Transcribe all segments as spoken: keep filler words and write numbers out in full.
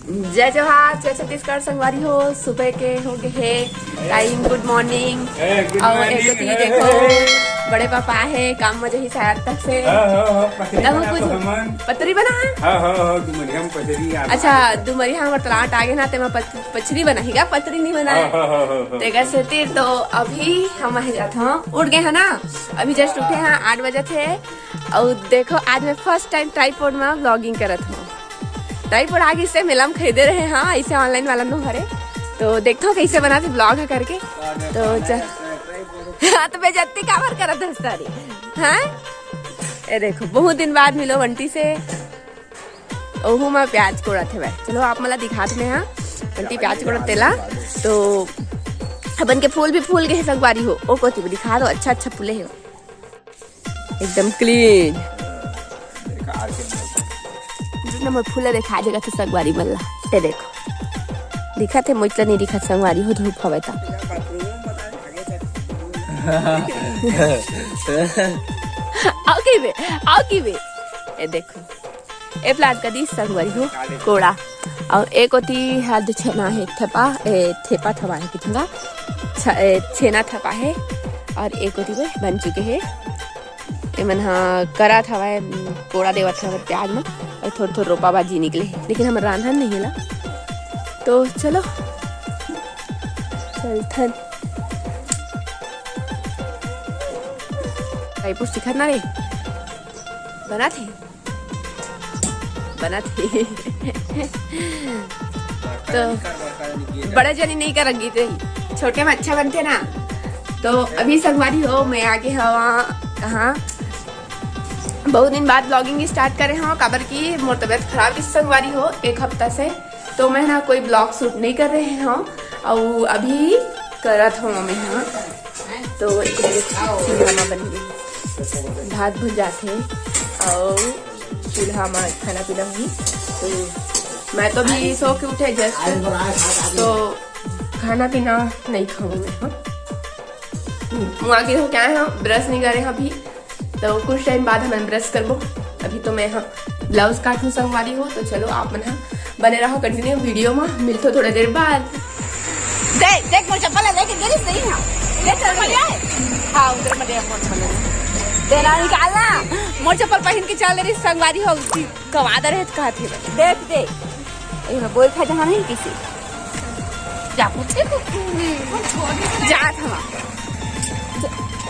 जय जोहार, जय छत्तीसगढ़ संगवारी हो। सुबह के हो गए हे टाइम, गुड मॉर्निंग। ए, गुड और मॉर्निंग। एक ती हे, देखो, हे। बड़े पापा हे काम में जही शायद तक से। हाँ, हाँ, हाँ, पतरी तब बना कुछ तो हमन। पतरी बना है? हाँ, हाँ, हाँ, दुमरिया में पतरी आ अच्छा, दुमरिया हमर तलाट आगे ना, तेमा पत-, पछरी बनाही का, पतरी नहीं बनाए। हाँ, हाँ, हाँ, हाँ, हाँ। तेकर सेती तो अभी हम वहीं जात हन, उठ गए हैं ना, अभी जस्ट उठे हैं, आठ बजे थे। और देखो, आज मैं फर्स्ट टाइम ट्राइपॉड में व्लॉगिंग करत हूँ। ट्राइपॉड आगे से मेला में खरीदे रहे, हाँ, ऐसे ऑनलाइन वाला नो हरे। तो देखता हूँ कैसे बनाते व्लॉग है करके। तो चल। हाँ, तो बेइज्जती काबर करत हस तारी? हाँ? ए देखो, बहुत दिन बाद मिलो बंटी से। ओहू में प्याज कोड़त हवय। चलो, आप मला दिखात में, हाँ, बंटी प्याज कोड़त तेला। तो अपन के फूल भी फूल गए हे संगवारी हो। ओ कोती भी दिखा दो, अच्छा अच्छा फूले हे, एकदम क्लीन। दू नंबर फूल देखा जगह तो संगवारी मन ला। ए देखो, दिखत हे, मोइतला नहीं दिखत संगवारी हो, धूप हवय ता। आओ की बे, आओ की बे। ए देखो, ए प्लाट का दिस संगवारी हो, कोड़ा। और एक ओती हद छेना है, थेपा, ए, थेपा थवा है कितना? छ-, ए, छेना थपा है। और एक ओती में बन चुके हैं। एमन ह करा थवा है, कोड़ा देवत हवे प्याज में। और थोड़ा थोड़ा रोपा भाजी निकले है, लेकिन हमर रांधन नहीं है ला। तो चलो, चलथन। ट्राइपॉड दिखत ना रे, बना थे, बना थे। तो बड़ा जनी नहीं कर रंगी थे, छोटे में अच्छा बनते ना। तो अभी संगवारी हो, मैं आगे हवा कहाँ, बहुत दिन बाद व्लॉगिंग स्टार्ट करे हव, काबर कि मोर तबीयत खराब इस संगवारी हो एक हफ्ता से, तो मैं ना कोई व्लॉग शूट नहीं कर रहे हव। और अभी करत हव मैं, हाँ, तो एक चूल्हा में बन गई, भात भुन जाते और चूल्हा में खाना पीना हुई। तो मैं तो भी सो के उठे जस्ट, तो खाना पीना नहीं खाऊँ मैं, हाँ। मुँह आगे हो क्या है, ब्रश नहीं करे अभी, तो कुछ टाइम बाद हम ब्रश करबो। अभी तो मैं, हाँ, ब्लाउज काटूँ संगवारी हो, तो चलो आप मन, हाँ, बने रहो कंटिन्यू वीडियो में, मिलते थोड़ा देर बाद। देख, देख, मोर चप्पल है, लेके गिरी सही है। देख, चप्पल है। हाँ, उधर में देख, मोर चप्पल है। तेरा निकालना। मोर चप्पल पहन के चल रही संगवारी हो, कवादा रहे तो कहा थे। देख, देख। ए, मैं बोल था जहाँ नहीं किसी। जा पूछे तो। जा था।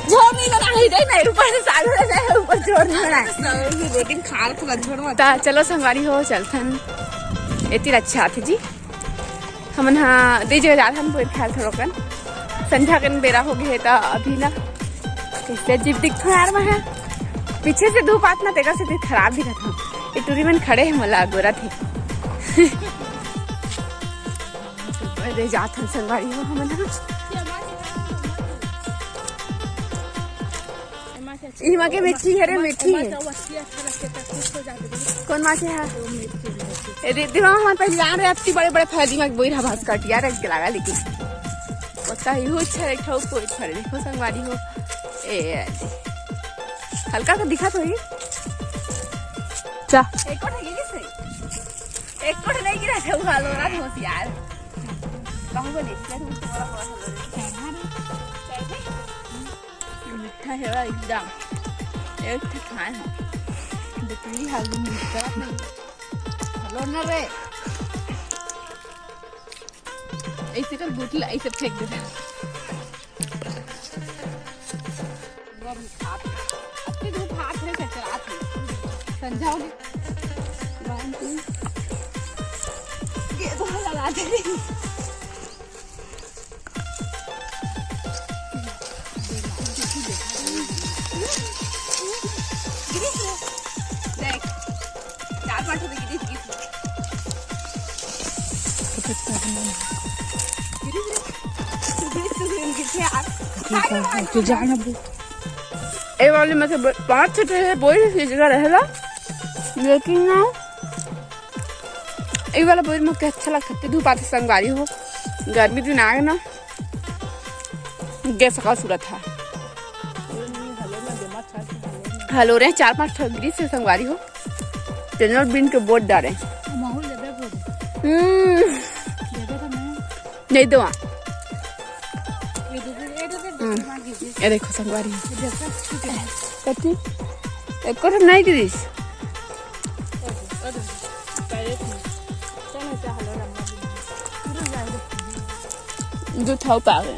जोर नहीं लगा, ही दे, नहीं, ऊपर से साल हो जाए, ऊपर जोर नहीं लगा। दो दिन खाल को जोर मत। ता चलो संगवारी हो, चलथन। एती अच्छा आथे जी। हमन हा दे जगह जात हन, बोर ख्याल थोड़ोकन संझा कन बेरा हो गए हे, त अभी ना कैसे अजीब दिखथो यार मैं। पीछे से धूप आत ना, तेकर से खराब दिखत हूँ। ये टूरी मन खड़े हैं, मोला गोरा थे। अरे जात हन संगवारी हो हमन हा। इमा के मिट्टी है रे, मिट्टी है। कौन माँ के है? ए दीदी, हम पहले जान रहे, अत्ती बड़े बड़े फैदी में बोई रहा भास काट यार, एक लगा लेकिन पता ही हो अच्छा एक ठोक कोई फरे देखो संगवारी हो। ए, हल्का सा दिखा तो ही। चा। एक और है ये से। एक और नहीं गिरा था, उठा लो ना, होशियार। कहूँ को नहीं, तुम थोड़ा बहुत मीठा है भाई एकदम। एक ठो खाए हैं। देखली हाल में मीठा नहीं। हेलो ना रे। ऐसे कर गुठली ऐसे फेंक दे। अब धूप हाथ है, चकरात है। संझा हो गई। ये तो लगा दे। देख, चार पांच रुपए की गिरी। गिरी, गिरी। गिरी, गिरी, गिरी, गिरी, यार। तो जाना बो। ए वाले में से ब-, पांच छह ठे बोई की जगह रहेला, लेकिन ना, ए वाला बोई में के अच्छा लगता है, धूप आते संगवारी हो, गर्मी दिन आए ना, गैस का सूरत है। हेलो रे, चार पांच ठो गिरी से संगवारी हो, चैनल बिन के बोट डारे। माहौल ज्यादा बोल। हम्म, नहीं दो। हम्म, ये देखो संगवारी। कति? एको ठो नहीं गिरिस। जो थाव पावे।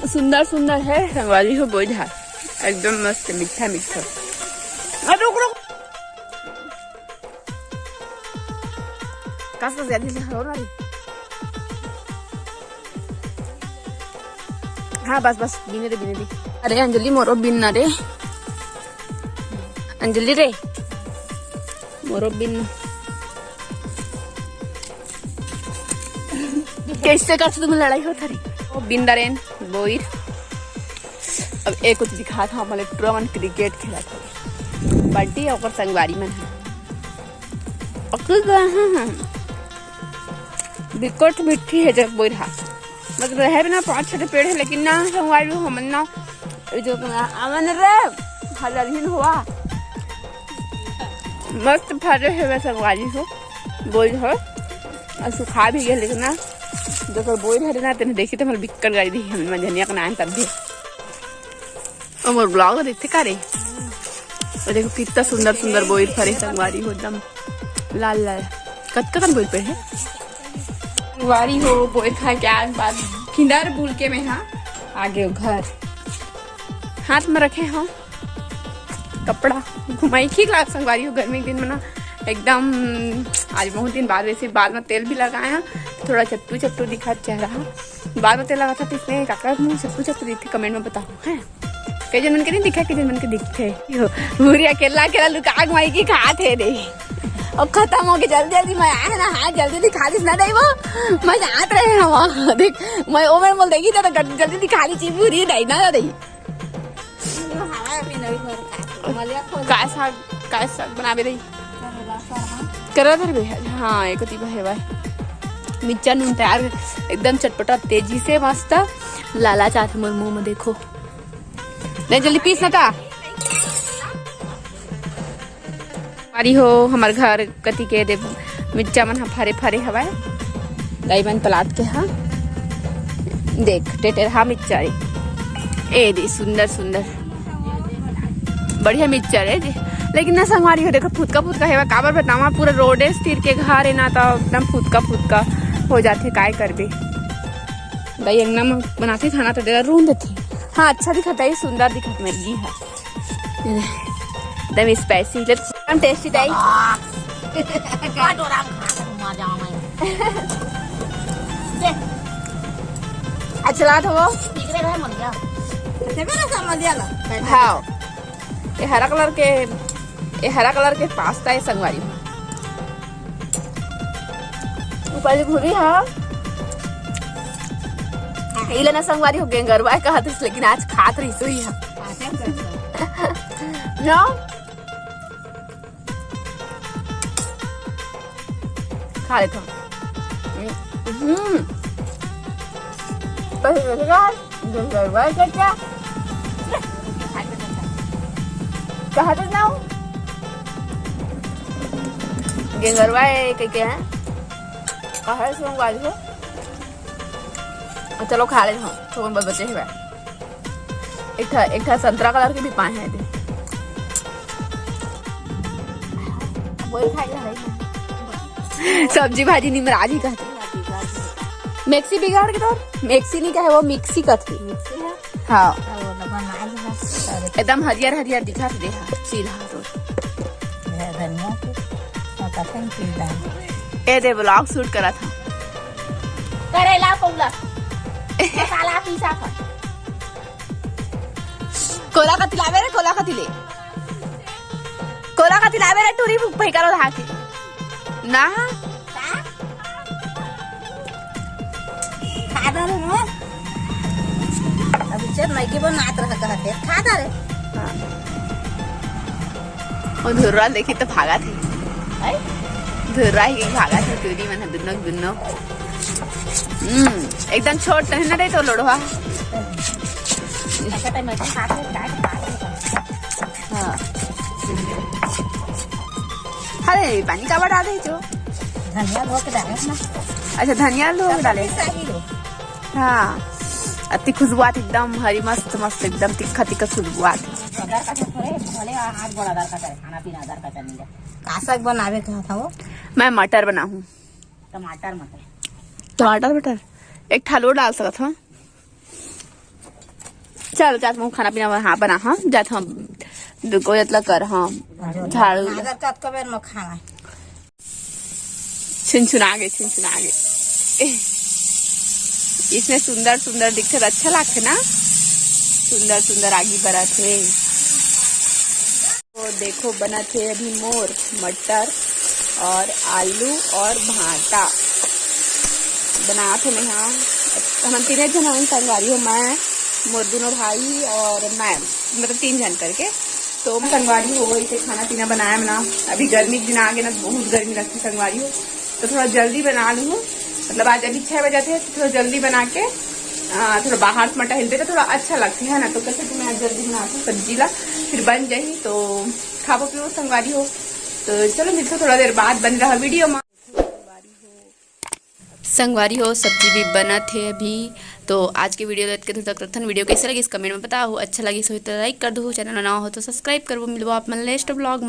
सुंदर सुंदर है संगवारी हो बोइर हा। एकदम मस्त मीठा मीठा। अरे रुक रुक। कस कस ज्यादा से हलो ना रे। हाँ बस बस बिने दे बिने दे। अरे अंजलि मोरो बिन ना रे। अंजलि रे मोरो बिन। कैसे कर तुम लड़ाई होत हरी? ओ बिंदारेन बोइर। अब एक कुछ दिखा था, मतलब टूरा मन क्रिकेट खेला था। बड्डी ओकर संगवारी मन है। अकल गए हैं। बिकट मिट्टी है जग बोइर हा। मतलब है भी ना पाँच छः पेड़ है, लेकिन ना संगवारी हो मन ना। ये जो तुम आवन रे, हलरहिन हुआ। मस्त फरे हे संगवारी हो। बोइर हो। और सुखा भी गए, लेकिन ना, जकर बोइर हरे ना, तेने देखी तो हमर बिक्कट गाड़ी दी, हम मंझनिया का नाम तब भी। ओ मोर ब्लॉग देखते का रे? ओ देखो कितना सुंदर सुंदर बोइर फरे संगवारी हो, एकदम लाल लाल। कतका कन बोइर पे है? संगवारी हो, बोइर खा के आज बाद किंदर बुल के मैं हाँ आगे घर। हाथ में रखे हो कपड़ा, घुमाई ठीक लाग संगवारी हो। गर्मी के दिन में ना एकदम आज बहुत दिन बाद, वैसे बाल में तेल भी लगाया, थोड़ा चट्टू चट्टू दिखा चेहरा। बाल में तेल लगा था तो इसमें काका मुंह चट्टू चट्टू दिखते, कमेंट में बताओ हैं। कई जन मन के नहीं दिखा, कई जन मन के दिखते। यो, पूरी अकेला अकेला लुका घुमाई की खात है दे। और खत्म हो गई जल्दी जल्दी। मैं आया ना, हाँ जल्दी दिखा दिस ना दे वो। मैं जात रहे हैं वहाँ देख। मैं ओ मैं बोल देगी तो जल्दी दिखा दी चीज पूरी नहीं ना दे। काय साग, काय साग बनाबे रही? करेला धरबे? हाँ, एको तीबा हेवय। मिर्चा नून तैयार, एकदम चटपटा, तेजी से मस्त। लाला चाट मोर मुंह में देखो। ले जल्दी पीस ना का। संगवारी हो, हमर घर कति के दे मिर्चा मन ह फरे फरे हवय। दाई मन पलात के हा। देख, टेटेरहा मिर्चा रे। ए दे, सुंदर सुंदर। बढ़िया मिर्चा रे जी। लेकिन ना संगवारी हो, देखो फुतका फुतका हेवय। काबर बतावा, पूरा रोडे तीर के घर हे ना, तो एकदम फुतका फुतका हो जाथे, काय करबे। दाई अंगना में बनाथे खाना तो जरा रूंद देथे। हाँ, अच्छा दिखत हे, सुंदर दिखत मिर्ची हा। एकदम स्पाइसी, एकदम टेस्टी दाई। कटोरा में खा के मजा आवे। अच्छा लागत हो? ठीक रहे, मर गया। अच्छा, मेरा समझ आया ना। हाँ, ये हरा कलर के, ये हरा कलर के पास्ता हे संगवारी। ऊपर से भूरी हा। इला ना संगवारी हो गेंगरवा कहत रहिस, लेकिन आज खात रहिस हुई हा। ना? खा लेथव। हम्म। पहले देखा, गेंगरवा का क्या? कहत ना हो। गेंगरवा हे, कह के हे। कहे से मंगवा लिहो। चलो खा ले हम, थोकन बहुत बचे हे। एक ठा, एक ठा संतरा कलर के भी पाए हे। वही खाई ला रही। सब्जी भाजी निमराज ही कहते। मिक्सी बिगाड़ के तो, मिक्सी नहीं कहे, वो मिक्सी कहते। मिक्सी हे? हाँ। एकदम हरियर हरियर दिखत हे, सीधा तो। धनिया के, और कथन की दाल। ए दे, vlog shoot करत हा। करेला पौला। मसाला पीसा था। कोला कति लाबे रे, कोला कति ले। कोला कति लाबे रे, टूरी भूख भई करो धाके। ना। का? खा डारे ना। अभी चल, मैगी बनात रहा, कहा थे, खा डारे। हाँ। वो धुर्रा देखी तो भागा थे। आई? धुर्रा ही भागा थे, टूरी मन दुनो, दुनो। हम्म, एकदम छोट रहे ना रे तो लोड़वा। ऐसा टाइम में खा के, खा के, खा के। हाँ। अरे, पानी काबर डाले जो? धनिया धो के डाले ना। अच्छा, धनिया धो के डाले। सही हो। हाँ, अति खुशबुआत एकदम हरी, मस्त मस्त, एकदम तीखा तीखा खुशबुआत। अदर का तो थोड़े भले आज बड़ा अदर का करे, खाना पीना अदर का चल नहीं जाए। का साग बनावे का था वो? मैं मटर बनाहूँ। टमाटर मटर। टमाटर मटर एक ठालो डाल सकत हूँ। चल, जात हूँ खाना पीना, हाँ, बना, हाँ, जात हूँ, दुको जतला कर, हाँ, झाड़ू। अगर कतको बेर में खाना। छिनछुना गे, छिनछुना गे। इसमें सुंदर सुंदर दिखथे, अच्छा लागथे ना, सुंदर सुंदर आगी बरत हे। तो देखो, बनत हे अभी मोर मटर और आलू और भांटा बनात हे। मैं हाँ, हमन तीने झन हन संगवारी हो, मैं, मोर दोनों भाई और मैं, मतलब तीन झन करके। तो संगवारी हो, इसे खाना पीना बनाए ना, अभी गर्मी के दिन आ गए ना, बहुत गर्मी लगती संगवारी हो, तो थोड़ा जल्दी बना लूँ। मतलब आज अभी छः बजे थे, तो थोड़ा जल्दी बना के, आ, थोड़ा बाहर से मटा हिलते तो थोड़ा अच्छा लगता है ना, तो कैसे कि मैं आज जल्दी बना के सब्जी ला, फिर बन जाही तो खाबो पीबो संगवारी हो। तो चलो मिलते थोड़ा देर बाद, बन रहा वीडियो में। संगवारी हो, सब्जी भी बनत हे अभी। तो आज के वीडियो देख के तक रखथन। वीडियो कैसे लगिस कमेंट में बताओ, अच्छा लगिस होही तो लाइक कर दो, चैनल में नवा हो तो सब्सक्राइब करबो। मिलबो आप मन नेक्स्ट व्लॉग में।